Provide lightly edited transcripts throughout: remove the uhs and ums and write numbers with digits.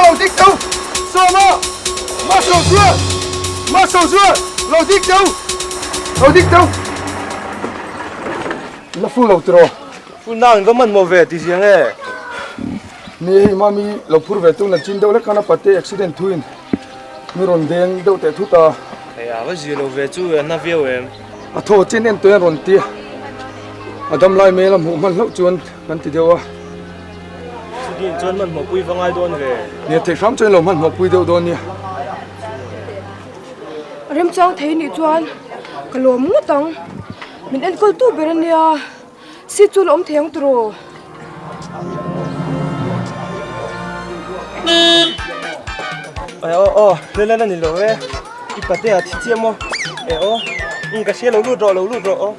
Lo dik teu! Sawma! Masau zual! Masau zual! Lo dik teu! Lo dik teu! La full lo tiraw? Full nang in va hmanhmawh ve ti ziang e. Ni hei mami lo phur ve tu na chin deuh lek khan a pate accident thu in mi rawn deng deuh teh thut a. Hei a va zia lo ve chu a na viau em. A thaw chin en tawih a rawn ti a, a dam lai mel a hmuh hman hlauh chuan kan ti deuh a. Chutiang chuan hmanhmawh pui va ngai dawn ve. Nia theih hram chuan lo hmanhmawh pui deuh dawn nia. Remchang thei nih chuan ka lawm ngawt ang. Min enkawl tu ber a nia. Seat chu la awm thei ang tiraw? Aw aw aw lel a ni lo e. I pate a thi chiah maw? E aw. Umm ka hria lo lut rawh lo lut rawh aw.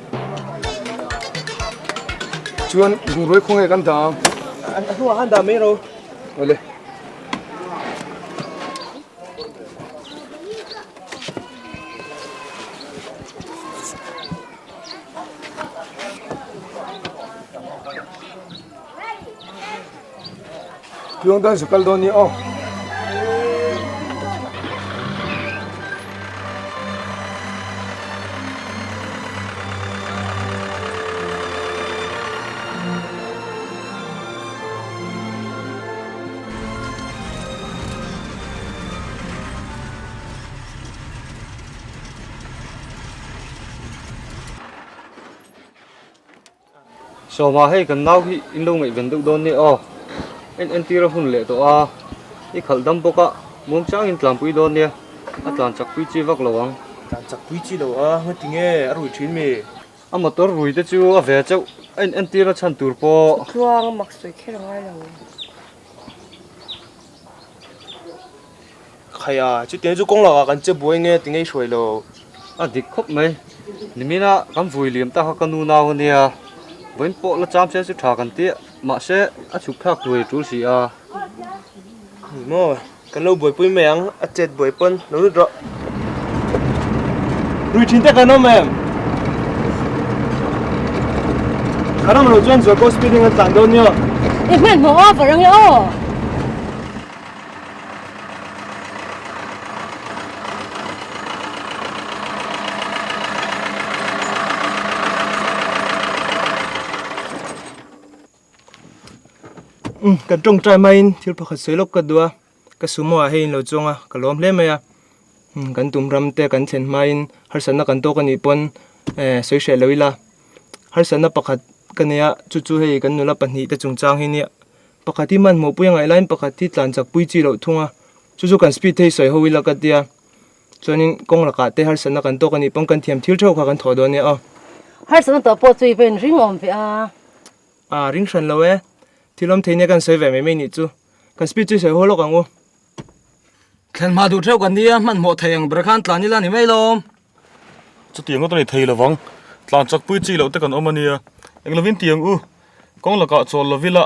Chuan bungrua khawnge kan dah ang? A hnuah khan dah mai ro. Awle. Tluang dan sakal dawn ni aw. Sawma hei kan nau hi in lo ngaihven deuh dawn nia aw. En entir a hun leh tawh a, i khalh dam bawk a, muang changin tlanpui dawn nia, a tlan chak pui chi vak lo ang. Tlan chak pui chi lo a, ngati nge a rui thin mi? A motor rui te chu a ve chauh, a in entir a chhan tur pawh. Tluang a mak sawi kher a ngai lo. Khaia, chutiang chu kawng lakah kan che buai nge ti ngei hruai lo. A dik khawp mai. Nimina kan vui liam ta kha ka nu nau ania. Vawiin pawh la cham se chu tha kan ti a, mahse a chhuk thlak tuai tul si a. Ni maw, kan lo buaipui mai ang, a chet buai pawn lo lut rawh. Rui thin te kan awm em? Kan awm loh chuan zualko speeding an tlan dawn nia. I hmanhmawh over ang e aw. Umm kan tawngtai maiin thil pakhat sawi lawk ka duh a, ka sumo ah hei in lo chuang a, ka lawm hle mai a, umm kan tum ram te kan thlen hmain harsatna kan tawk anih pawn eh sawi hreh lo ila, harsatna pakhat ka nei a chu chu hei kan nula pahnih te chungchang hi nia. Pakhat hi hmanhmawh pui a ngaih laiin pakhat hi tlan chak pui chi loh thung a, chu chu kan speed thei sawi ho ila ka tia. Chuanin kawng lakah te harsatna kan tawk a nih pawn kan thiam thil theuh kha kan thawh dawn nia aw. Harsatna tawh pawh chu i va inring awm ve a. A ring hran lo e, thil awm thei nia kan sawi ve mai mai nih chu. Kan speed chu i sawi ho lawk ang u. Thlen hma duh theuh kan nia, hmanhmawh thei ang ber khan tlan ila ni mai lawm. Chutiang ngawt a ni thei lovang, tlan chak pui chi loh te kan awm a nia. Eng lovin ti ang u, kawng lakah chawl lo ila,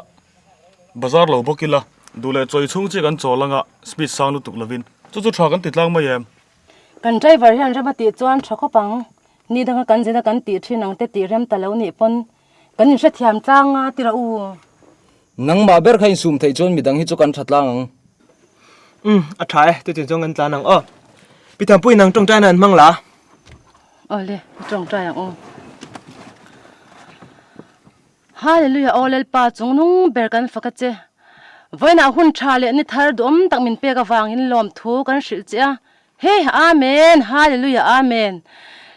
bazar lo bawk ila, duh leh chawi chhung chi kan chawl anga speed sang lutuk lovin. Chu chu tha kan ti tlang mai em? Kan driver hian rem a tih chuan tha khawp ang, ni danga kan zin a kan tih thin ang te tih rem ta lo nih pawn kan inhrethiam tlang a ti rawh u. Nangmah ber kha insum theih chuan midang hi chu kan tha tlang ang. Umm, a tha e, chutin chuan kan tlan ang aw. Pi Thanpui nang tawngtai nan hmang la. Awle, i tawngtai ang aw. Hallelujah aw Lalpa chungnung ber kan fak a che. Vawiinah hun tha leh ni thar duhawm tak min pek avangin lawmthu kan hrilh che a. He Amen! Hallelujah Amen!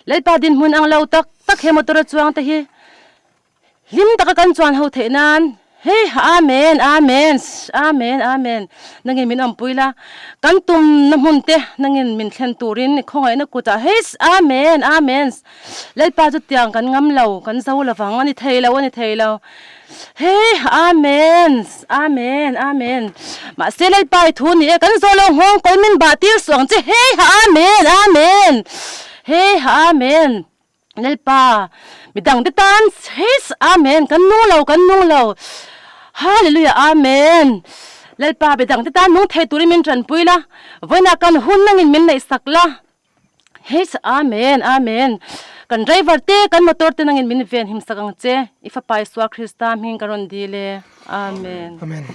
Lalpa dinhmun ang lo tak tak he motor a chuang te hi Hlim taka kan chuan ho theih nan hei Amen Amen Amen Amen nangin min awmpui la kan tumna hmun te nangin min thlen turin i khawngaihna kutah hei Amen Amen Lalpa chu tiang kan ngam lo kan zo lovang a ni thei lo a ni thei lo hei Amen Amen Amen mahse Lalpa i thu ni e kan zawh lo nghawng kawl min bah tir suh ang che hei Amen Amen hei Amen. Lalpa, midang te tan Heis Amen kan nung lo kan nung lo Hallelujah Amen Lalpa midang te tan nung thei turin min tanpui la vawiinah kan hun nangin min neih sak la Heis Amen Amen kan driver te kan motor te nangin min ven him sak ang che i fapa Isua Krista hming ka rawn dil e Amen. Amen.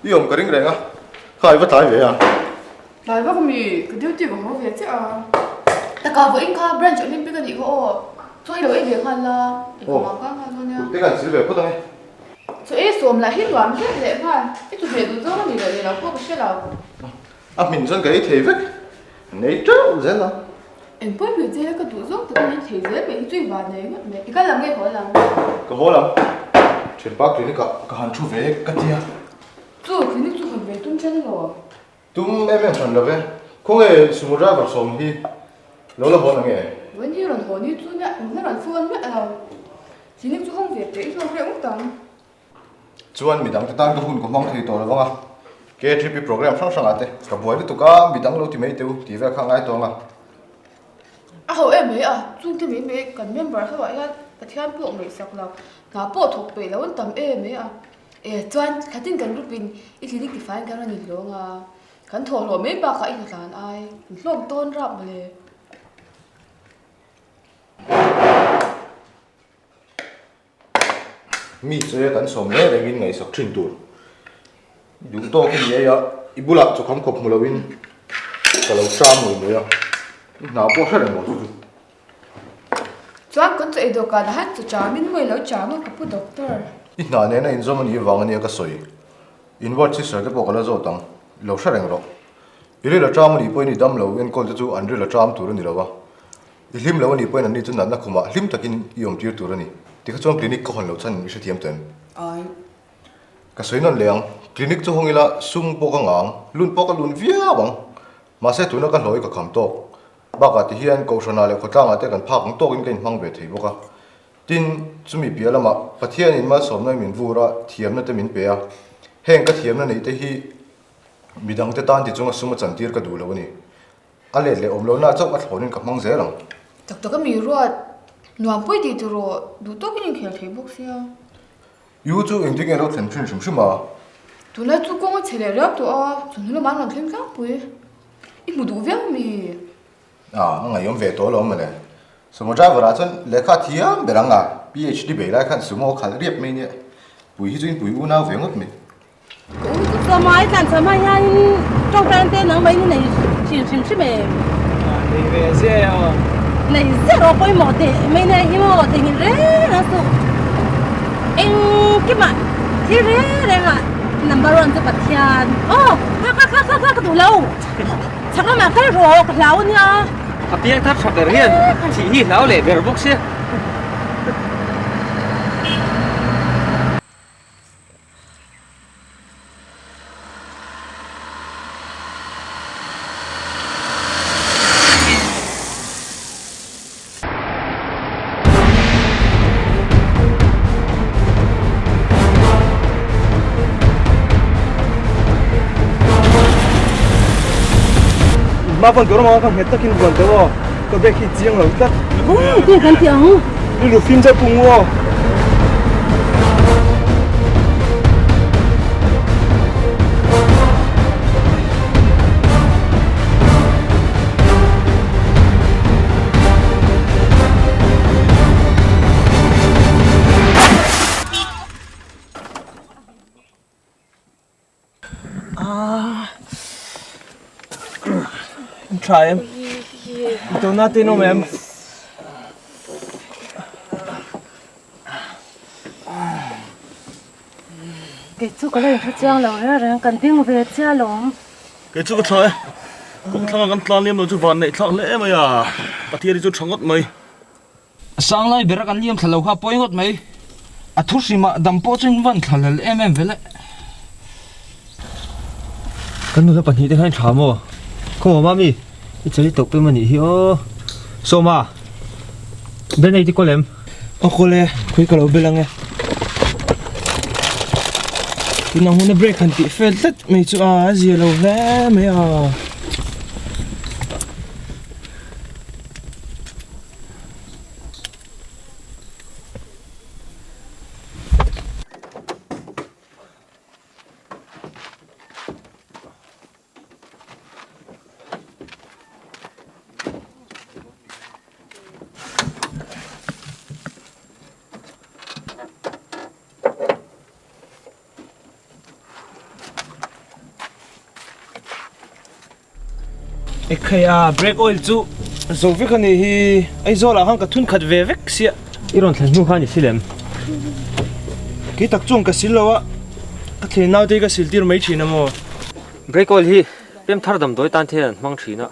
I awm ka ring reng a, kha i va tlai ve a. Tlai vak mi, ka duty ka haw ve chiah a. Taka vawiin kha branch Olympic a nih kha aw, chaw i lo ei ve nghal la, i ka mang kang nghal dawn nia. Kut te kan sil ve phawt ang e. Chaw ei sawm lah hi nuam hle leh nghal, i chu hmeh duh zawng a ni loh leh lo pawh ka hre lo. A hmin chuan ka ei thei vek, nei teuh zel ang. Eng pawi pui che ka duh zawng tak in thei zel mai hi chu i van nei ngawt mai. I kal ang nge haw lang? Ka haw lang. Thianpa clinic ah ka han thu ve ka tia. Chu clinic chu hawn ve tum chen emaw? Tum em em hran lo ve. Khawnge sumo driver sawm hi lo la hawn ang nge? Vawiin hi rawn haw ni chu nia, engmah rawn phone miah lo. Clinic chu hawng ve teh i hlawk reuh ngawt ang. Chuan midang te tan ka hun ka hmang thei tawh lo vang a, KTP program hrang hrangah te ka buai lutuk a, midang lo ti mai teu tih vel kha a ngai tawng a. A ho em mai a, chungte mai mai kan member ho ah hian Pathian pawh ngaihsak lo, hna pawh thawk peih lo an tam em mai a. E chuan thlatin kan group in i clinic tifaiin kan rawn inhlawng a, kan thawhhlawh mai bakah i hnatlan ai, inhlawm tawn rap mawle. Mi che kan sawm reng rengin ngaihsak thin tur i duh tawk i ni ei a, i bulah chawkham khawp hmu loin ka lo hram ngei mai a, i hna pawh hre reng lo chu chu. Chuan kan chaw ei dawhkan ah hian chaw chamin mawi lo chang a ka pu doctor. I hna nena inzawm a nih vang ania ka sawi, in ward sister te pawh ka la zawt ang, i lo hre reng rawh. I ril a ṭam a nih pawhin i dam lo enkawl te chu an ril a ṭam tur a ni lo a. I hlim lo a nih pawhin anni chu natna khumah hlim takin i awm tir tur a ni. Tikha chuan clinic ka hawn loh chhan i hrethiam tawh em? Ai. Ka sawi nawn leh ang. Clinic chu hawng ila sum pawh ka ngang, lun pawh ka lun viau ang. Mahse tuna ka hlawh i ka kham tawk. Bakah ti hian Kohhranah leh khawtlangah te kan phak ang tawkin ka inhmang ve thei bawk a. Tin, chumi piah lamah Pathianin malsawmna min vur a, thiamna te min pe a. Heng ka thiamna neih te hi midangte tan ti chunga sum a chantir ka duh lo a ni. A let leh awm lohna chauh a thlawnin ka hmang zel ang. Tak tak a mi ruat nuam pui tih tur aw, duh tawkin inkhel thei bawk sia. I u chu engtin nge lo thlen thin hrim hrim a? Tunlai chu kawng a chhe leh riau tawh a, chawhnu lamah an rawn thleng tlangpui. I hmu duh viau mi? A, a ngaihawm ve tawh alawm mawle. Sumo driver ah chuan lehkha a thiam ber ang a, PhD bei lai khan sumo a khalh riap mai nia. Pui hi chu in pui unau ve ngawt mai. Ka u chu chawm a, i tlan chawm ah hianin tawngtai te nang mai in i nei thin hrim hrim em? Nei ve zia e aw. Nei zia rawh pawimawh teh mai nia hi maw theihnghilh reng ang suh. Engkimah thil reng reng ah number one chu Pathian. Aw kha kha kha kha kha ka duh lo. Chhak lamah kal rawh ka hlau ania. A piang thar tha ber hian thih hi hlau leh ber bawk sia. Ma van tur emaw ka nghet takin vuan teuh aw ka bag hi chiang lo tlat. Ti kan ti ang. Rilru fim zauh pung u aw. Tha em? Tuna tin awm em? Kei chu ka la inhre chiang lo reng reng, kan ding ve chiah alawm. Kei chu ka tha e, kawng thlanga kan tlan liam lo chu van neih thlak hle mai a, Pathian hi chu tha ngawt mai. A sang lai bera kan liam thla lo kha a pawi ngawt mai. A thu hrimah dam pawh chu in van thla hlel em em ve le. Kan nula pahnih te khan i tha maw? Khaw mami, i chali tawh pem anih hi aw. Sawma, Ben ei ti kawl em? Aw kawl e, khawi ka lo bel ang e. Tunah huna break han tih fel tlat mai chu a, a zia lo hle mai a. Ekhei a, brake oil chu zo vek a nih hi. Aizawl ah khan ka thun khat ve vek sia. I rawn thlen hnu khan i sil em? Kei tak chuan ka sil lo a, ka thlen naute hi ka sil tir mai thin a maw? Brake oil hi pem thar damdawi tan te hian an hmang thin a,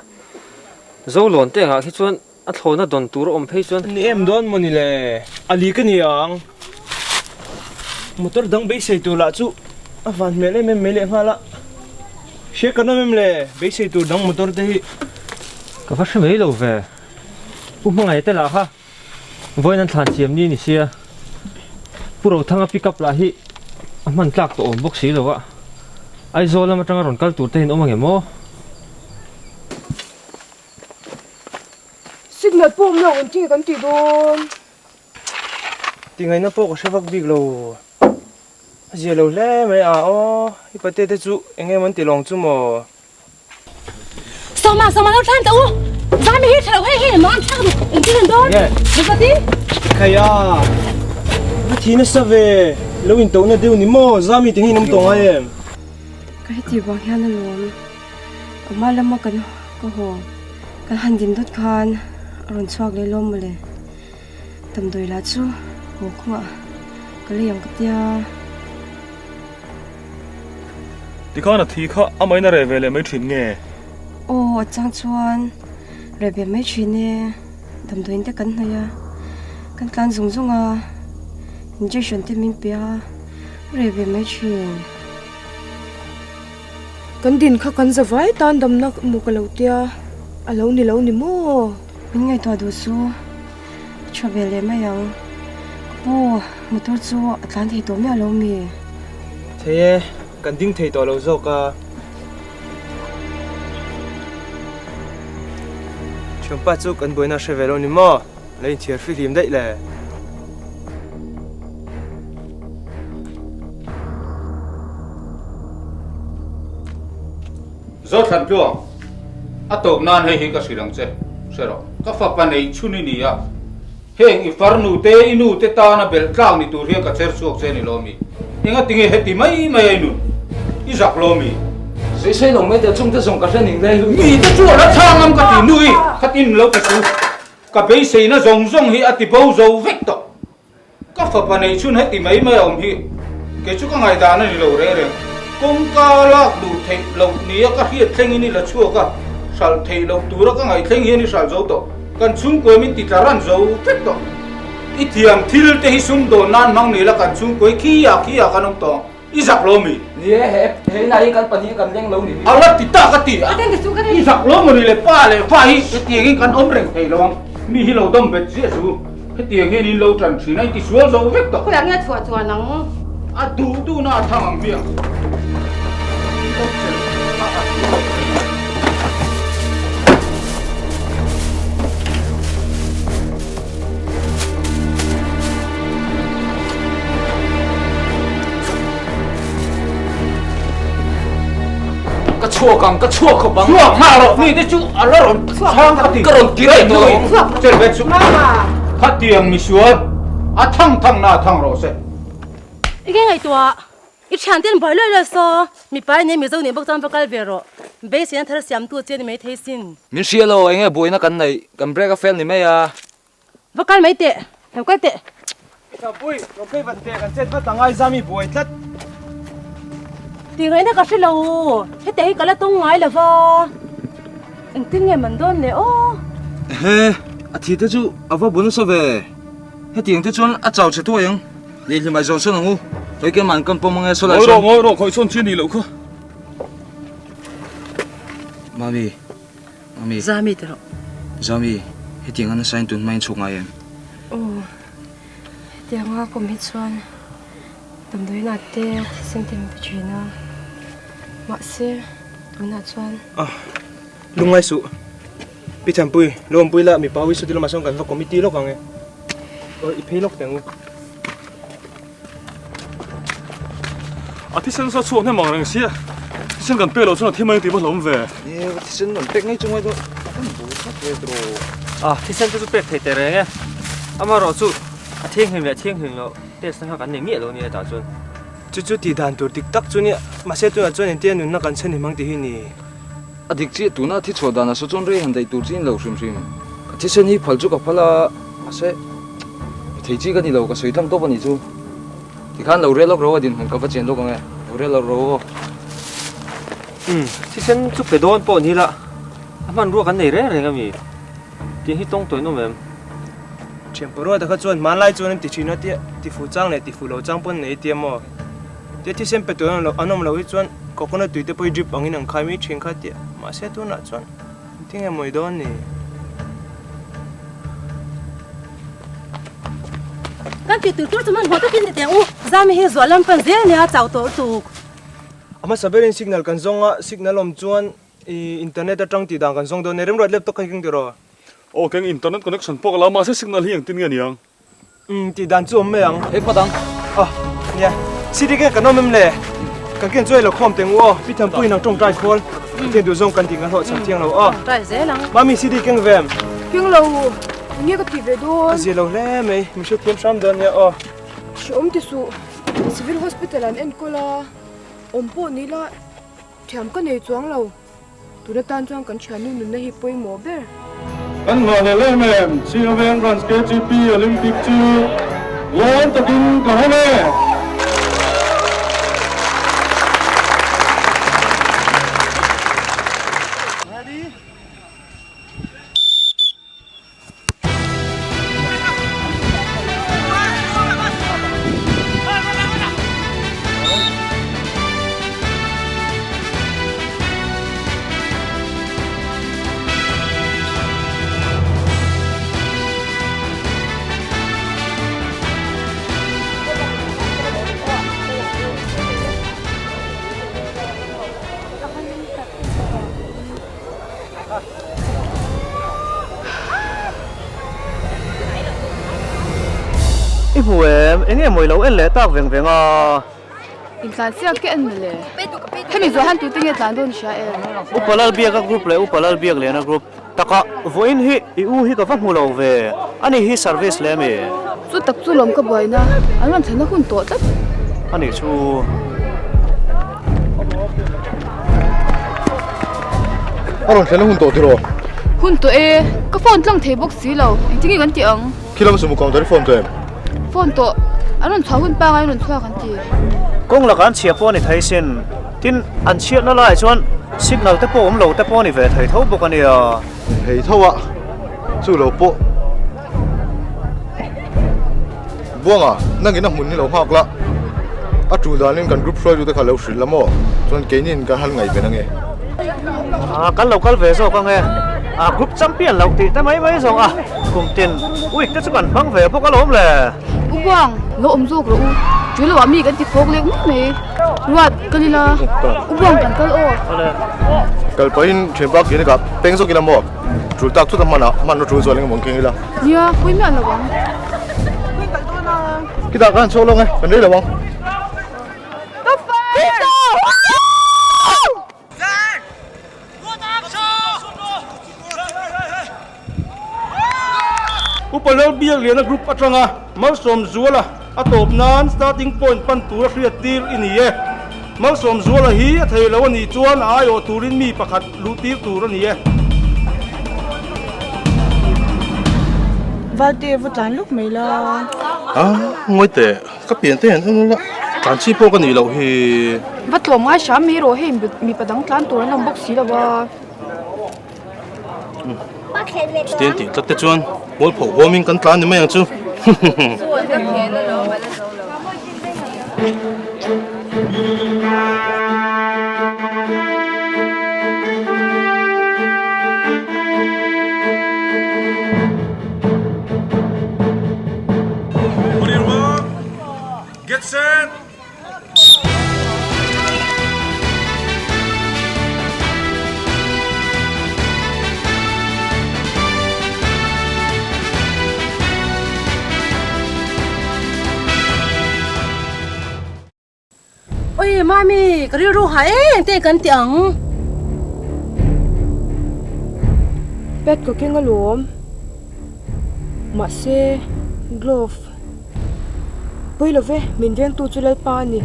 zo lawn te angah khi chuan a thlawhna dawn tur a awm phei chuan. Ni em dawn maw ni le? A li ka ni ang. Motor dang beisei tur lah chu a van hmel em em mai leh nghal a. Hria kan awm em le? Beisei tur dang motor te hi. Ka va hre mai lo ve. Pu Hmangaih te lah kha vawiin an thlan thiam ni ni sia. Pu Rothanga pick up lah hi a hman tlak tawh awm bawk si lo a. Aizawl lam atanga rawn kal tur te hian awm ang em aw? Signal pawh awm lo ang tih kan tih dawn. Tingaihna pawh ka hre vak bik lo. A zia lo hle mai a aw, i pate te chu eng nge maw an ti lawng chu maw? Sawma, Sawma lo thlan teh u. Zami hi tha lo hei hei maw an thlak duh engtin an dawn? Zati? Khai a, a thi nasa ve, lo intohna deuh ni maw? Zami te hi in awm tawh ngai em? Ka heti vang hian alawm. A hma lama kan ka haw kan han din dawt khan a rawn chhuak leh lawm mawle. Damdawi lah chu haw kawngah ka lei ang ka tia. Tikhan a thi kha amahin a reh ve leh mai thin nge? Aw a chang chuan reh ve mai thin e. Damdawiin te kan hnawih a, kan tlan zung zung a, injection te min pe a, a reh ve mai thin. Kan din kha kan za vai tan damna maw ka lo tia, a lo ni lo ni maw? Min ngaihtuah duh chu a tha ve leh mai ang. Ka pu, motor chu a tlan thei tawh miah lo mi? Thei e, kan ding thei tawh lo zawk a. Thianpa chu kan buaina hre ve lo ni maw? Lo inchhiar fihlim daih le. Zothlan tluang, a tawp nan hei hi ka hrilh ang che, hre rawh. Ka fapa nei chhun i ni a, heng i farnu te, i nu te tana belh tlak ni tur hian ka cher chhuak che ni lo mi? Engatinge heti mai mai a i nun? I zak lo mi? Sawi sawi lo mai teh, chungte zawng ka hre ning le. Mi te chu a la chhang ang ka ti nui, khatin lo ti su. Ka beiseina zawng zawng hi a ti bo zo vek tawh. Ka fapa neih chhun heti mai mai a awm hi kei chu ka ngaihdan a ni lo reng reng. Kawngka lak duh theih loh nia ka hriat thlengin i la chhuak a, hralh theih loh tura ka ngaih thleng hian i hralh zo tawh. Kan chhungkuai min ti tla ran zo vek tawh. I thiam thil te hi sumdawn nan hmang ni la kan chhungkuai khi ah khi ah kan awm tawh ang. I zak lo mi? Ni e, he he inah hi kan pahnih kan leng lo ni hi. A la ti tak a ti a. I zak lo maw ni le pa leh fa hi hetiang in kan awm reng thei lo ang. Mi hi lo dawm bet ziah chu hetiang hian in lo tan thin a, in ti sual zo vek tawh. Khawiah nge a chhuah chuan ang? A duh duhna a thang ang hmiang. In lo chelh a a ti lo. Ka chhuak ang, ka chhuak khawp ang. Chhuak nghal rawh, mi te chu a la rawn chhang ka ti. Ka rawn ti reng tawh lo. Chel ve chu. Khatiang misual, a thang thang na thang rawh se. I ke ngaihtuah, i thian ten buai luai luai saw, mipa i nei Mizo nih bawk chuan va kal ve rawh. Beiseina thar siamtu che ni maithei sin. Min hria lo, enge buaina kan neih, kan break a fail ni mai a. Va kal mai teh, lo kal teh. Thapui, lo phei vat teh, kan chet vat a ngai zami buai tlat. Tih ngaihna ka hre lo, hetiang hi ka la tawng ngai lo va, engtin nge man dawn le aw. Ehe, a thi te chu a va bu nasa ve, hetiang te chuan a chau chhe thuai ang, lehhlim ai zawn sawn ang u, hawi keimah an kan pawm ang e, saw lai sawn. Ngawi rawh, ngawi rawh, khawih sawn chi a nih loh kha. Mami. Mami. Zami ti rawh. Zami, hetiang a nasa in tun hma in chhuk ngai em? Aw, hetiang a kawm hi chuan damdawiin ah te thisen te min pe thin a, mahse tunah chuan. Ah, lungngai suh. Pi Thanpui, lo awmpui la, mipa ho hi saw lamah sawn kan va committee lawk ang e. Aw, i phei lawk teh ang u. A thisen saw chhuak hnem ang reng sia, thisen kan pek loh chuan a thi mai tih va hlawm ve. Ni, thisen an pek ngei chu ngai dawn, kan bu tlat ve tawh. A, thisen te chu pek thei teh reng e. Amaherawh chu a thianghlim leh thianghlim loh test na kha kan nei miah lo nia tah chuan. Chu chu tih dan tur dik tak chu nia, mahse tunah chuan engtia nunna kan chhan him ang tih hi ni. A dik chiah tuna thi chhuah danah saw chuan rei han daih tur chi in lo hrim hrim. Ka thisen hi phal chu ka phal a, mahse thei chi ka ni lo, ka sawi tlang tawp a nih chu. Tikhan lo rel lawk ro a dinhmun ka va chian lawk ang e, lo rel lawk ro aw. Umm, thisen chu pe dawn pawh ni la, a hmanrua kan nei reng reng a mi? Tih hi tawng tawih nawm em? Thianpa ruata kha chuan hmanlai chuan an ti thin a tia, tifu chang leh tifu lo chang pawn nei tia maw? Tia thisen pe tur an awm lo hi chuan coconut tui te pawh hi drip angin an khai mai thin kha tia, mahse tunah chuan engtin nge mawi dawn ni? Kan tih tur tur chu hmanhmawh takin ti teh u, Zami hi zuah lam pan zel nia chau tawh tuk. A hmasa berin signal kan zawng a, signal awm chuan i internet atang tih dan kan zawng dawn e, remruat laptop kha i keng tiraw? Aw keng internet connection pawh ka la mahse signal hi engtin nge niang? Umm tih dan chu awm mai ang. Hei phawt ang. Aw nia, CD keng kan awm em le? Kan ken chu ei lo khawm teng u aw, Pi Thanpuiin ang tawngtai khawl, Pathian duh zawng kan tih kan hlawhchham thiang lo aw. Tawngtai zel ang. Mami CD keng ve em? Keng lo u, enge ka tih ve dawn? Ka zia lo hle mai, min hrethiam hram dawn nia aw. Hreawm ti suh, Civil Hospital an enkawl a, awm pawh ni la thiam ka nei chuang lo. Tun atan chuan kan thiannu nunna hi pawimawh ber. Kan nghahhlelh em em Chhingaveng Branch KGP Olympic chu lawm takin ka hawng e. I hmu em? Enge maw i lo en leh tak veng veng a? Intlan siak ke en mawle. Hemi zawh han tute nge tlan dawn i hria em? Upa Lalbiaka group leh Upa Lalbiak Liana group takah vawiin hi i u hi ka va hmu lo ve. Ani hi service leh ami? Chu tak chu lawm ka buaina an rawn thlenna hun tawh tlat. Ani chu. A rawn thlenna hun tawh tiraw? Hun tawh e, ka phone tlang thei bawk si lo, engtin nge kan tih ang? Khi lam sumu counter i phone tawh em? Phone tawh, an rawn chhuah hun pangai an rawn chhuak an ti. Kawng lakah an chhia pawh a ni thei sin, tin an chhiatna laiah chuan signal te pawh awm lo te pawh a ni ve thei tho bawk a nia. Thei tho a, chu lo pawh. Buanga, nangin a hmun hi lo nghak la, a tul danin kan group hruaitute kha lo hrilh la maw? Chuan keiniin kan han ngaihven ange. Ah, kan lo kal ve zawk ange. Ah, group champion loh tih te mai mai zawng a, kum tin week te chu kan hmang ve bawk alawm le. U Buang, lo awm zawk rawh u. Tui loah mi kan ti fawk lek mai mai. Ruat, kal ila. U Buang kan kal aw. Kal pahin thianpa clinic ah peng zawk ila maw? Tul tak thut a hman ah, hman a tul zual engemaw an keng ila. Nia, pawi miah lo ang. Khitah khan chhuak lawng e, kan rei lo ang. Upa Lalbiakliana group atanga Malsawmzuala a tawp nan starting point pan tura hriat tir i ni e. Malsawmzuala hi a thei lo a nih chuan a aiawh turin mi pakhat luh tir tur a ni e. Valte va tlan lawk mai la. A, ngawi teh, ka pian te hian en ila tlan chi pawh ka nih loh hi. Va tlawm ngai hram mai rawh, hei mipa dang tlan tur an awm bawk si lo a. Chuti tih tlat te chuan mualpho huamin kan tlan ni mai ang chu. Get set! Oi mami ka rilru ha em te kan ti ang. Pet ka keng alawm mahse glove Pawi lo ve, min vengtu chu Lalpa a ni.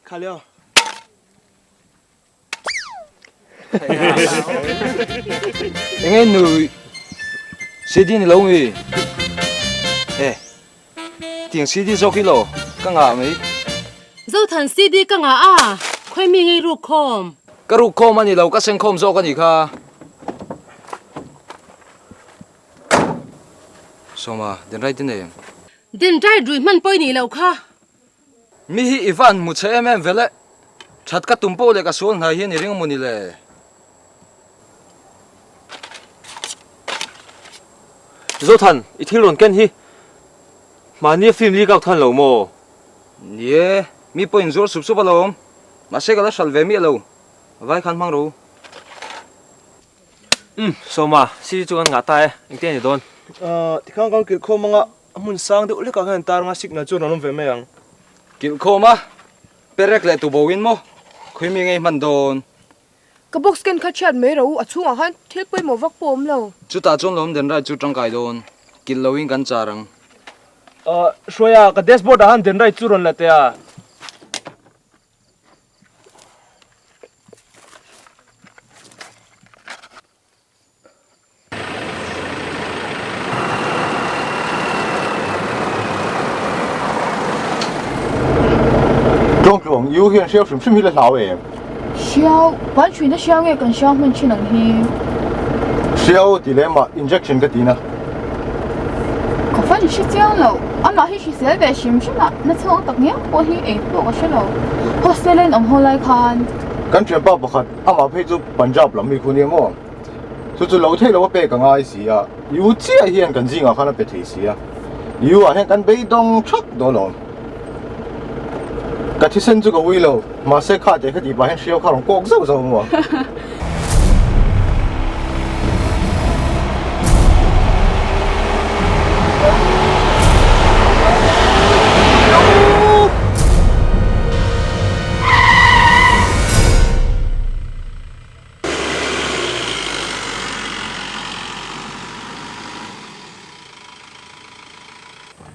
Kha le aw. Enge nui CD ni lo mi? E tiang CD zawk hi lo ka ngah mai. Zothan CD ka ngah a, khawi mi ngei ruk khawm? Ka ruk khawm a ni lo, ka seng khawm zawk a nih kha. Sawma, den right i nei em? Den right rui hman pawh i nih loh kha. Mi hi i van hmu chhe em em vel e. That ka tum poh leh ka sual hnai hian i ring amaw ni le? Zothan, i thil rawn ken hi mahni a film leak out khan lo maw? Ni e, mi pawh in zuar sup sup alawm. Mahse ka la hral ve miah lo. Vai khan hmang ro. Umm, Sawma, CD chu kan ngah ta e, engtin a ni dawn? Tikhan kan kilh khawm anga a hmun sang deuh hlekah khan tar anga signal chuan an awm ve mai ang. Kilh khawm a, perek leh tubo in maw? Khawi mi ngei hman dawn? Ka box ken kha chhiat mai ro, a chhungah khan thil pawimawh vak pawh a awm lo. Chutah chuan lawm den rai chu tangkai dawn, kilh loin kan char ang. Hruaia, ka dashboard ah khan den rai chu rawn la teh a. Tluang tluang, i u hian hriau hrim hrim hi la hlau em? Hriau, ban hruina hriau nge kan hriau hman thin ang hi? Hriau ti leh mah injection ka ti na. Ka fan hre chiang lo, amah hi hrisel ve hrim hrim a, na chhawng tak ngiang pawh hi ei pawh ka hre lo, hostel a in awm ho lai khan. Kan thianpa pakhat amah phei chu Punjab lam mi khu nia maw? Chu chu lo theih lo a pek a ngai si a, i u chiah hian kan zingah khan a pe thei si a, i u ah hian kan beidawng thak dawn awm. Ka thisen chu ka ui lo, mahse kha teh kha tih pah hian hriau kha rawn kawk zauh zauh maw?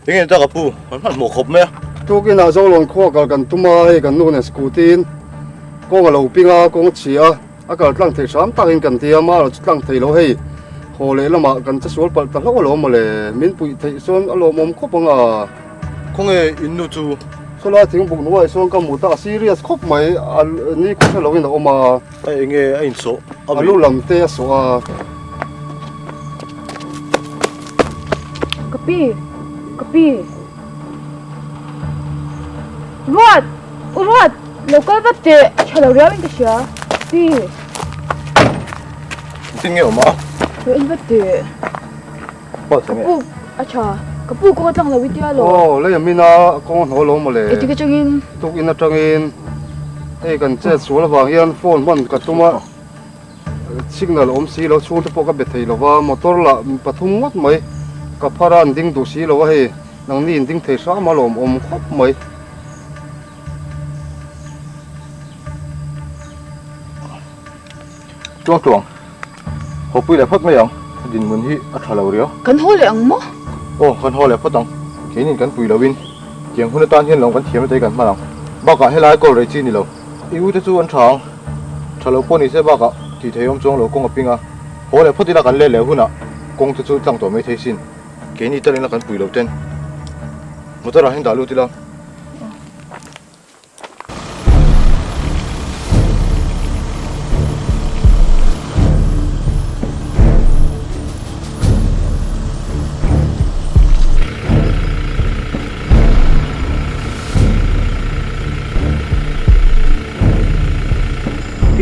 Enge ta ka pu, kan hmanhmawh khawp mai a. Tukin ah Zolawn khua kal kan tum a, hei kan nu nen scooty in kawng a lo ping a, kawng a chhi a, a kal tlang thei hram takin kan ti a, mah erawh chu tlang thei lo hei haw leh lamah kan che sual palh ta hlauh alawm mawle, min puih theih chuan a lawmawm khawp ang a. Khawnge in nu chu? Chulai thing buk hnuaiah sawn ka hmu ta, a serious khawp mai, a ni khaw hre loin a awm a. A enge a insawh? A lu lam te a sawh a. Ka pi, ka pi. Ruat! U Ruat! Lo kal vat teh, a tha lo riau in ka hria. Pi. Engtin nge awm a? Lo en vat teh. Ka pu a tha. Ka pu kawng a tlang lo i tia lo. Aw, lei a min a, kawng a hnawl lo mawle. Engtik atangin? Tukin atangin hei kan chet sual avang hian phone hman ka tum a, signal awm si lo, chhungte pawh ka be thei lo va, motor lah pathum ngawt mai ka phar a, an ding duh si lo a hei, nangni in ding thei hram a lawmawm khawp mai. Tluang tluang, haw pui leh phawt mai ang, dinhmun hi a tha lo riau. Kan haw leh ang maw? Aw, kan haw leh phawt ang, keinin kan pui loin tiang hun atan hian lawng kan thiam ata hi kan hman ang. Bakah helai kawl rei chi ni lo, i u te chu an tha ang, tha lo pawh ni se bakah tih thei awm chuang lo kawng a ping a, haw leh phawt ila kan let leh hunah kawng te chu tlang tawh mai thei sin. Keini talin a kan pui lo ten motor ah hian dah lut ila.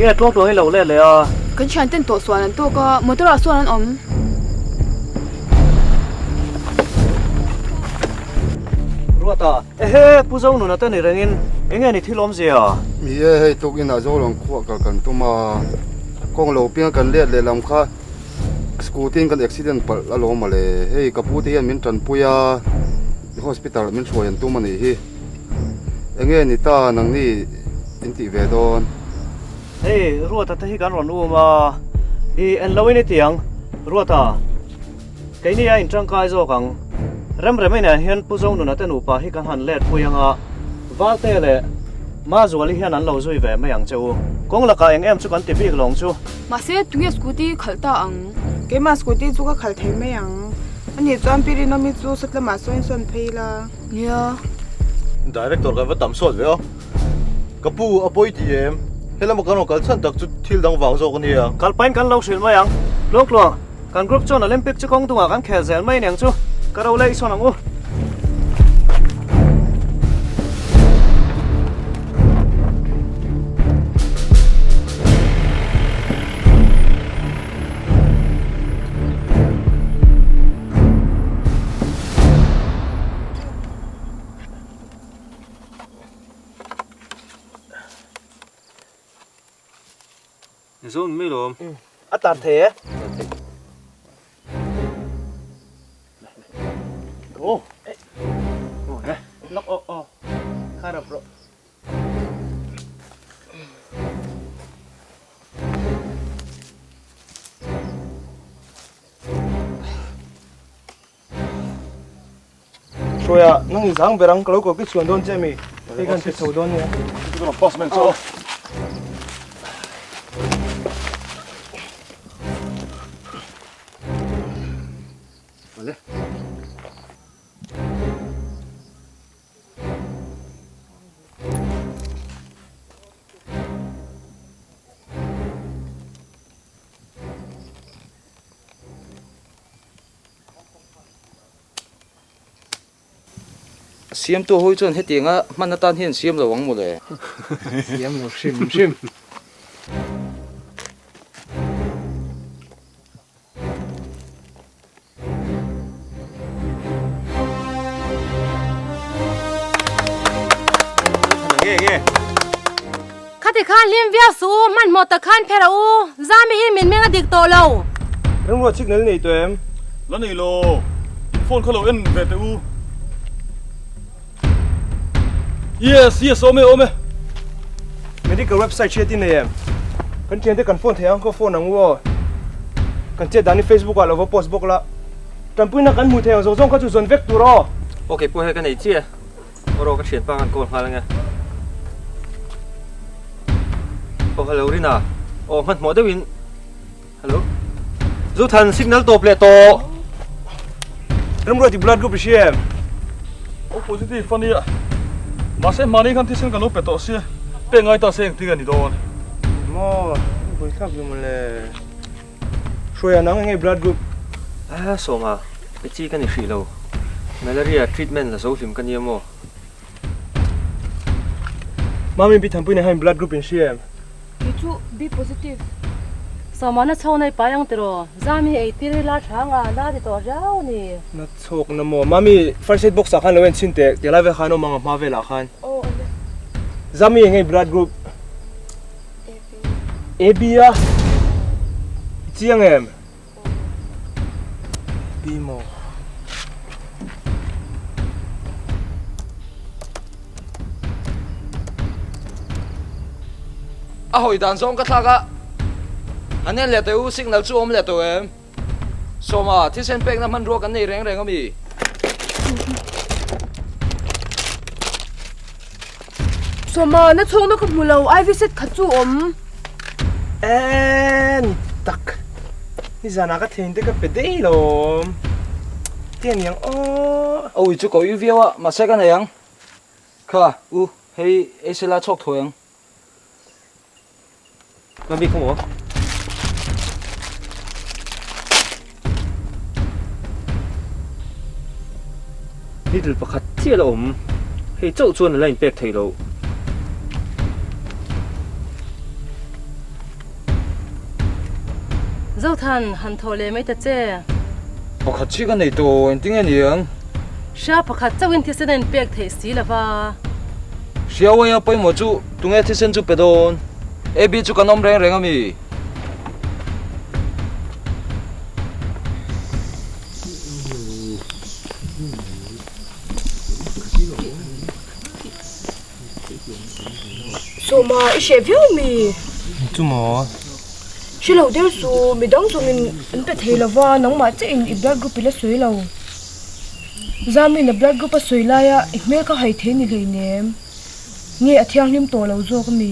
Tinge tluang tluang hi lo let leh a? Kan thian ten tawh suan an tawk a, motor ah sawn an awm. Ruata. Ehe, Pu Zonuna te ni rengin enge ni thil awmzia? Ni e, hei tukin ah Zolawng khuah kal kan tum a, kawng lo piang kan let leh lam kha scooty in kan accident palh alawm mawle, hei ka pu te hian min tanpui a, hospital min hruai an tum a nih hi, enge ni ta nangni in tih ve dawn? Hei Ruata te hi kan rawn um a, i en lo in i ti ang, Ruata. Keini a intangkai zawk ang. Remrem inah hian Pu Zonuna te nupa hi kan han let pui anga, Valte leh. Mazuali hian an lo zui ve mai ang che u. Kawng lakah eng em chu kan ti bik lawng chu. Mahse, tunge scooty khalh ta ang? Keimah scooty chu ka khalh thei mai ang. Ani chuan Pi Rinawmi chu sawtlamah sawn sawn phei ila. Nia. Director kan va tam sawt ve aw. Ka pu, a pawi ti em? Helama kan rawn kal chhan tak chu thil dang vang zawk a nia. Kal pahin kan lo hrilh mai ang. Tluangtluang, kan group chuan Olympic chu kawng dungah kan khel zel mai aniang chu. Ka ro leh i sawn ang u. Zawn mai lawm. A tar thei e. Go. Knock oh oh. Kharap ro. Hruaia, nang i zang ber ang, ka lo ko ki chhuan dawn che mi, hei khan pe chho dawn nia. Ka rawn pass mai ang che aw. Awle. Siamtu hawi chuan hetianga hman atan hian siam lo ang mawle. Siam lo hrim hrim. Nge nge. Khati khan hlim viau suh u, hmanhmawh tak khan pher a u, Zami hi min meng a dik tawh lo. Ringruat signal nei tawh em? La nei lo, in phone kha lo en ve teh u. Yes, yes, awm e, awm e. Medical website hriat i nei em? Kan thiante kan phone thei ang khaw phone ang u aw. Kan chet dan hi Facebook ah lo va post bawk la. Tanpuina kan hmuh thei ang zawng zawng kha chu zawn vek tur aw. Ok pawh hei ka nei chiah e. Aw rawh ka thianpa khan call nghal ange. Aw hello Rina. Aw hmanhmawh deuhin. Hello. Zuthan signal tawp leh tawh. Ramruati blood group i hria em? O positive a nia. Mahse hmani khan thisen kan lo pe tawh sia. Pek ngai ta se engtin a ni dawn. Maw, i vawi thlak ve mawle. Hruaia nang enge blood group? A sawma, pe chi ka ni hrih lo. Malaria treatment la zo hlim ka nia maw? Mami Pi Thanpuina hian blood group in hria em? Kei chu B positive. Sawmana chho nei pai ang tiraw? Zami ei tir ila tha nga la ti tawh riau ni. Na chhawk na maw? Mami first aid box ah khan lo en chhin teh, ti lai vel khan awm ang a hma velah khan. Aw ale. Zami eng nge blood group? AB. AB a? I chiang em? AB maw? A hawi dan zawng ka thlak a, han en leh teh u, signal chu awm leh tawh em? Sawma, thisen pekna hmanrua kan nei reng reng a mi? Sawma, na chhawkna ka hmu lo, IV set khat chu awm. Eee, ni tak. Nizanah ka thein te ka pe daih lawm. Ti a niang aw. Awi chu ka ui viau a, mahse ka nei ang. Kha, u, hei ei sela chhawk thawi ang. Mami khaw maw? Needle pakhat chiah la awm. Hei chauh chuan a la inpek theih loh. Zothan, han thaw leh mai ta che. Pakhat chiah ka nei tawh, engtin nge niang? Hria pakhat chauhin thisen a inpek theih si lo va. Hria uaia pawimawh chu tunge thisen chu pe dawn? AB chu kan awm reng reng a mi? Sawma i hreh viau mi? Chu maw? Hre lo der chu midang zawngin an pe thei lova nangmah chiahin i blood group i la sawi lo. Zamin a blood group a sawi laia i hmel kha hai thei ni hleinem. Nge a thianghlim tawh lo zawk a mi?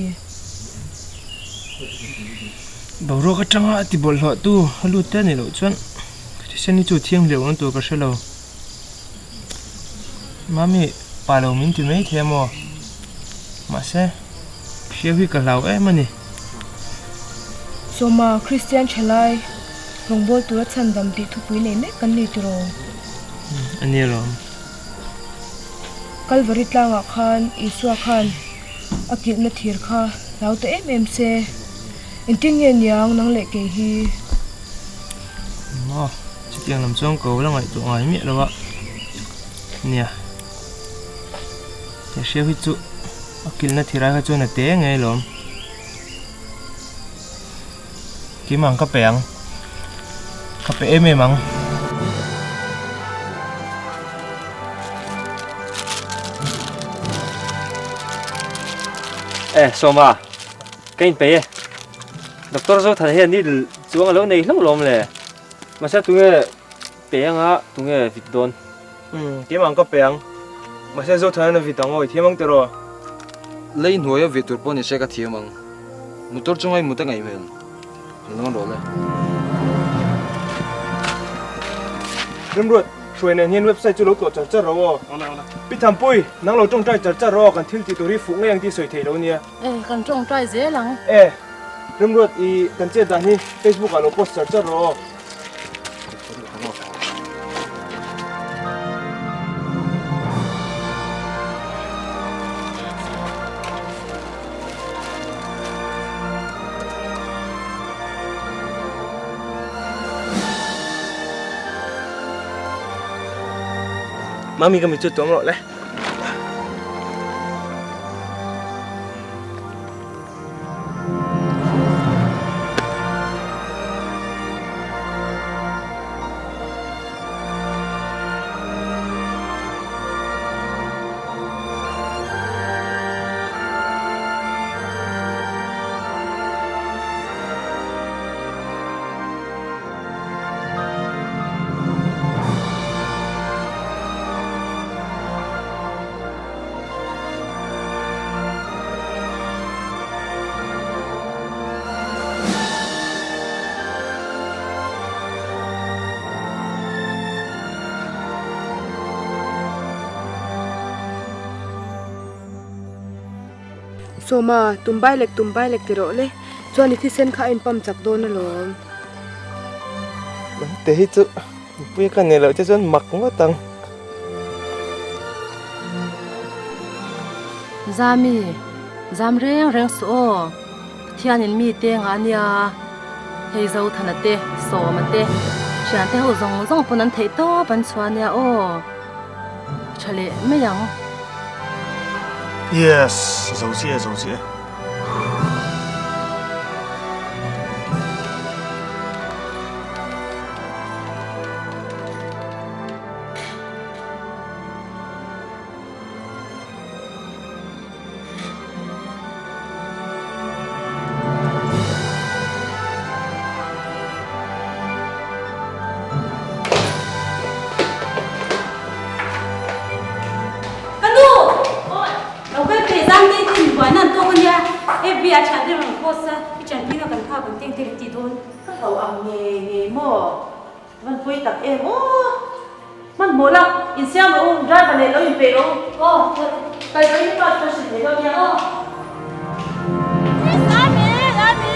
Boruak atanga a ti bawlhhlawh tu a lut te a nih loh chuan ka thisen hi chu thianghlim awm tur ka hre lo. Mami pa lo min ti mai thei a maw? Mahse hriau hi ka hlau em a ni. Sawma Kristian thalai rawngbâwl tura chhandam tih thupui nei mek kan ni tiraw? A ni alawm. Kalvari tlangah khan Isua khan a kilhna thir kha hlau ta em em se, engtin nge niang nang leh kei hi? Maw, chutiang lam chuan ko la ngaihtuah ngai miah lo a, nia, he hriau hi chu a kilhna thir ai kha chuan a te ngei alawm. Keimah ang ka pe ang. Ka pe em em ang. Eh, Sawma, ka inpeih e. Doctor Zothana hian needle chuang a lo nei hlauh lawm le. Mahse tunge pe anga tunge vit dawn? Umm, keimah ang ka pe ang. Mahse Zothana na vit ang aw, i thiam ang tiraw? Lei hnuaia vit tur pawh ni se ka thiam ang. Motor chunga i mut a ngaih hmel. Han lawn rawh le. Remruat, hruai nen hian website chu lo tlawh char char rawh aw. Pi Thampui, nang lo tawngtai char char rawh aw, kan thil tih tur hi fuh ngei ang tih sawi thei lo nia. E, kan tawngtai zel ang. E, Remruat, i kan chet dan hi Facebook ah lo post char char rawh aw. Mami ka mi chu tuam rawh le. Sawma, tum bai lek tum bai lek ti rawh le, chuan i thisen kha a inpam chak dawn alawm. Te hi chu mipui ka nei loh che chuan mak ngawt ang. Zami, zam reng reng suh aw. Pathianin mi te nga nia, hei Zothana te, Sawma te, thiante ho zawng zawng pawn an theih tawp an chhuah nia aw. Tha leh mai ang. Yes, zo chiah e, zo chiah e. Ka nu! Lo kal thei zan te tin buaina an tawk ania, FB ah thian te rawn post a, i chanpui na kan phak ang teng te kan tih dawn. Ka hlau ang ngei ngei maw? Van pawi tak em aw. Hmanhmawh la, insiam rawh u, driver leh lo inpeih rawh u. Aw, kal paih hi pa chu ka hrilh thei dawn nia. Aw. Miss Ami, Ami,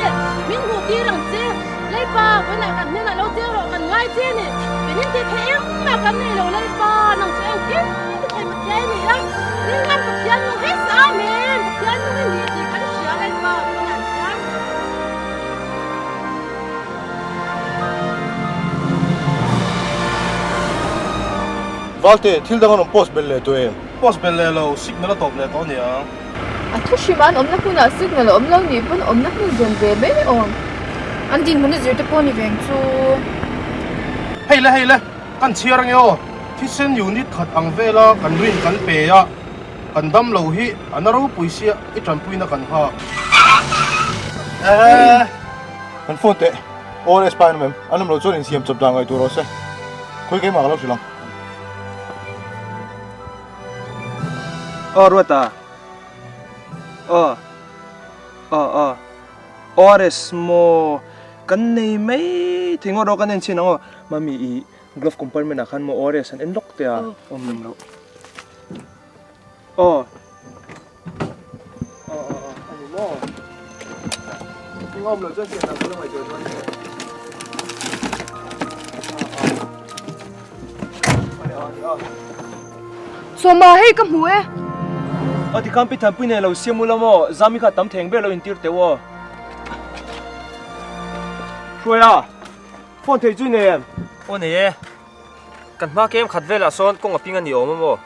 min hmuh tir ang che. Leipa, vawiinah kan hnenah lo cheng rawh, kan ngai che a ni. Kan inti thei engmah kan nei lo Leipa, nang chu engkim ti thei Pathian i ni a. Ringlam Pathian nung hi sa Amen, Pathian nung i ni tih kan hria Leipa, vawiinah chuan. Valte, thil dang an rawn post belh leh tawh em? Post belh leh lo, signal a tawp leh tawh aniang. A thu hrim an awmna hmunah signal a awm lo nih pawn awmna hmun zawn ve mai awm. An dinhmun a zir te pawh ni veng chu. Hei le hei le, kan chhiar ange aw, thisen unit khat ang vela kan rin kan pe a, kan dam lo hi a na ropui sia i tanpuina kan nghak. Ehe, kan phone teh, ORS pa an awm em? An awm loh chuan insiam chawp dah ngaihtuah rawh se, khawi keimah ka lo hrilh ang. Aw Ruata. Aw. Aw aw. ORS maw kan nei mai thei ngawt rawh kan en chhin ang aw. Mami i glove compartment ah khan maw ORS an en lawk teh a awm lem loh. Aw. Aw aw aw a ni maw. Eng awm loh chuan siam dan ka la ngaihtuah dawn nia. Sawma hei ka hmu e. Aw tikhan pi Thanpui nen lo siam ula maw Zami kha tam theng ber lo intir teuh aw. Hruaia, phone thei chu i nei em? Aw nei e. Kan hma kem khat velah sawn kawng a ping a ni awm a maw?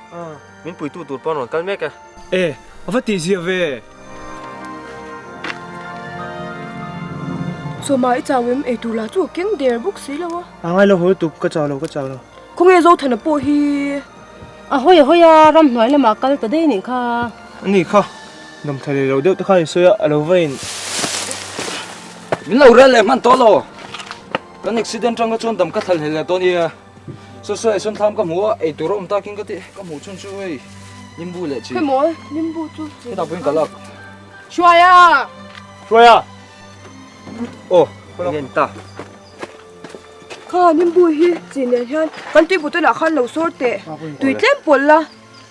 Min puitu tur pawh an rawn kal mek e. E, a va tihzia ve. Sawma i chau em? Eitur lah chu a keng der bawk si lo a. A ngai lo haw lutuk, ka chau lo, ka chau lo. Khawnge Zothana pawh hi? A hawi a hawi a, ramhnuai lamah kal ta daih nih kha. A ni kha, damtha leh lo deuh te khan in sawi a, a lo va in. Min lo rel leh hman tawh lo. Kan accident tang kha chuan dam ka thlal hlel leh dawn nia. Saw saw eh sawn thlam ka hmu a, ei tur a awm takin ka ti, ka hmuh chhun chu hei nimbu leh chi. Hemaw nimbu chu chi. Hetah pawhin ka lak. Hruaia! Hruaia! Aw, enge ni ta? Kha nimbu hi chi nen hian kan tui bottle ah khan lo sawr teh. Tui tlem pawlh la,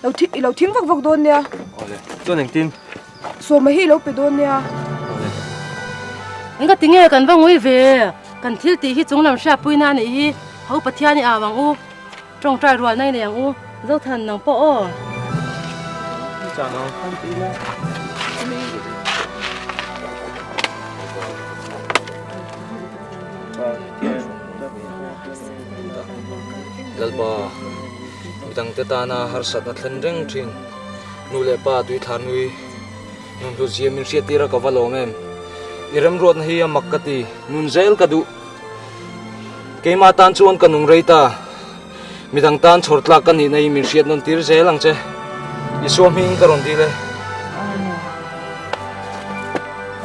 lo thi i lo thing vak vak dawn nia. Awle, chuan engtin? Sawma hi i lo pe dawn nia. Awle. Engka tinge kan va ngui ve? Kan thil tih hi chunglam hriatpui na anih hi. Ho Pathian i au ang u. Tawngtai rual nai nei ang u. Zothan nang pawh aw. Lalpa, midangte tana harsatna thlen reng thin nu leh pa tuithlar nui nun hlut zia min hriattir a ka va lawm em? I remruatna hi a mak ka ti, nun zel ka duh. Keimah tan chuan ka nung rei ta. Midang tan chhawr tlak ka nihna hi min hriat nawn tir zel ang che. Isua hming ka rawn dil e.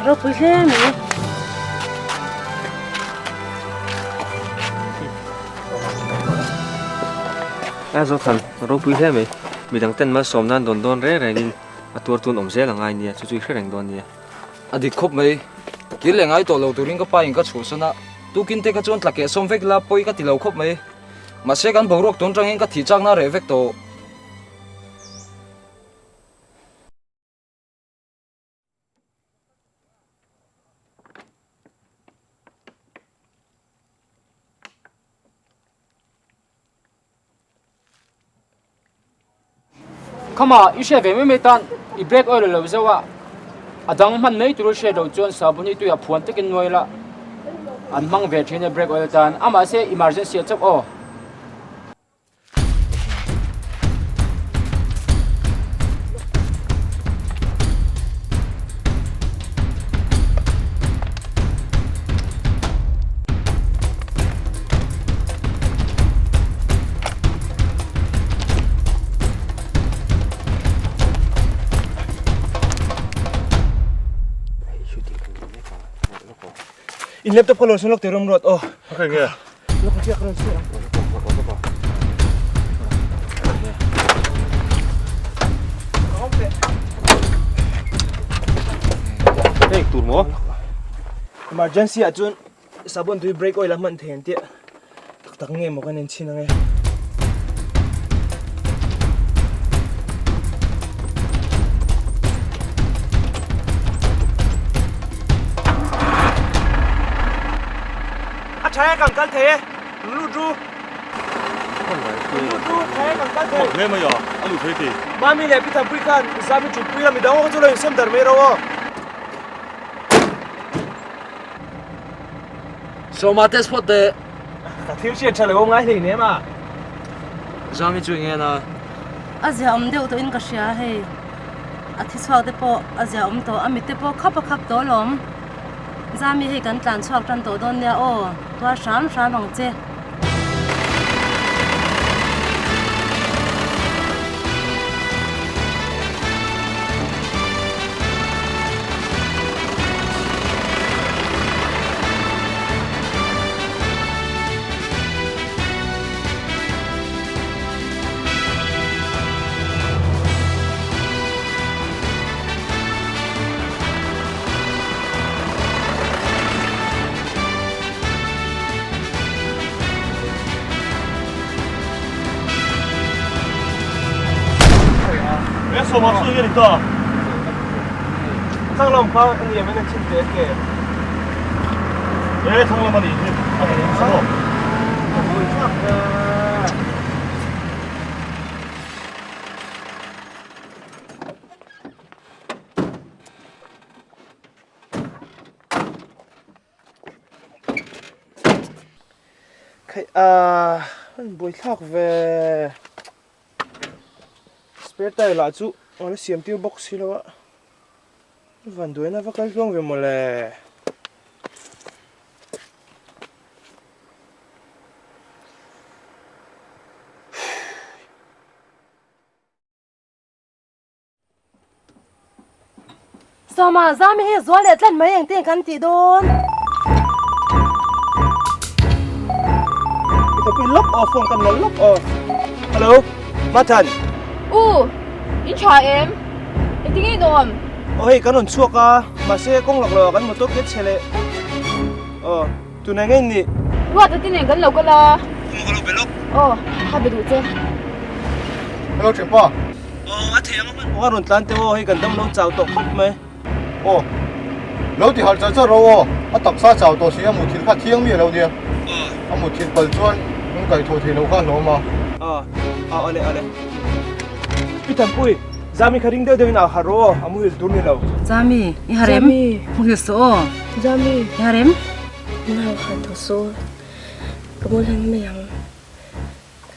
Ropui hle mai. A Zothan, ropui hle mai. Midang ten malsawm nan dawn dawn reng rengin a tuar tun awm zel a ngai nia, chu chu i hre reng dawn nia. A dik khawp mai. Kir leh ngai tawh lo turin ka pa in ka chhuahsan a, tukin te kha chuan tla keh sawm vek ila pawi ka ti lo khawp mai. Mahse kan boruak tun tangin ka thih chakna reh vek tawh. Khama i hriat ve mai mai tan i brake oil a lo zauh a, a dang hman mai tur i hriat loh chuan sabun hi tuiah phuan takin nuai la an hmang ve thin a brake oil atan a mahse emergency ah chauh aw. In laptop kha lo sawn lawk teh rawm ruat aw. Okay nge. Lawk a fiak rawn siam. Hei tur maw? Emergency ah chuan Sabon tui brake oil a hman thei an tia tak tak nge maw kan en chhin ange. A tha e kan kal thei e lut ru. Lut ru tha e kan kal thei. Mak hle mai a, a lut thei ti. Mami leh Pi Thanpui khan zami thutpui la midang ho kha chu lo insem dar mai ro aw. Sawma test phawt teh. Ka thil hriat tha lo ngai hlei nem a. Zami chu eng en a? A zia awm deuh tawhin ka hria hei. A thi chhuak te pawh a zia awm tawh, a mit te pawh khap a khap tawh alawm. Zami hei kan tlan chhuak tan tawh dawn nia aw, tuar hram hram ang che. Sawma chu enge ni ta? Thlang lam kha a ni em en chhin teh ke. E thlang lam a nih hi a ni ang chu. Khaih a an buaithlak ve. Spare tire lah chu a la siam tir bawk si lo a, van duaina va kal tluang ve mawle. Sawma, Zami hi zual leh tlat mai engtin kan tih dawn? Ka pui lawk aw phone kan lo lawk aw. Hello, Mathan. U, in tha em? Engtin nge in awm? Aw hei kan rawn chhuak a, mahse kawng lak lo ah kan motor ke chhe leh. Aw, tunah nge in nih? Ruat ati nen kan lo kal a. Kawng ka lo be lawk. Aw, ka be duh che. Hello thianpa. Aw, a thei ang a hman pawh a rawn tlan teuh aw, hei kan dam lo chau tawh khawp mai. Aw, lo ti harh char char ro aw, a taksa chau tawh si a muthilh kha thiang mi a lo nia. A muthilh pal chuan min kaihthawh thei lo kha a hlawm a. Aw, aw awle awle. Pi Thanpui, Zami kha ring deuh deuhin a harh rawh aw, a muhil tur ni lo. Zami, i harem? Muhil suh aw. Zami. I harem? Nau harh tawh suh, ka mu hlen mai ang.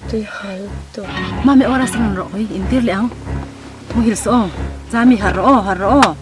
Tui hal tawh. Mami aw rasa rawn rawh hawi intir leh ang. Muhil suh aw. Zami harh rawh aw, harh rawh aw.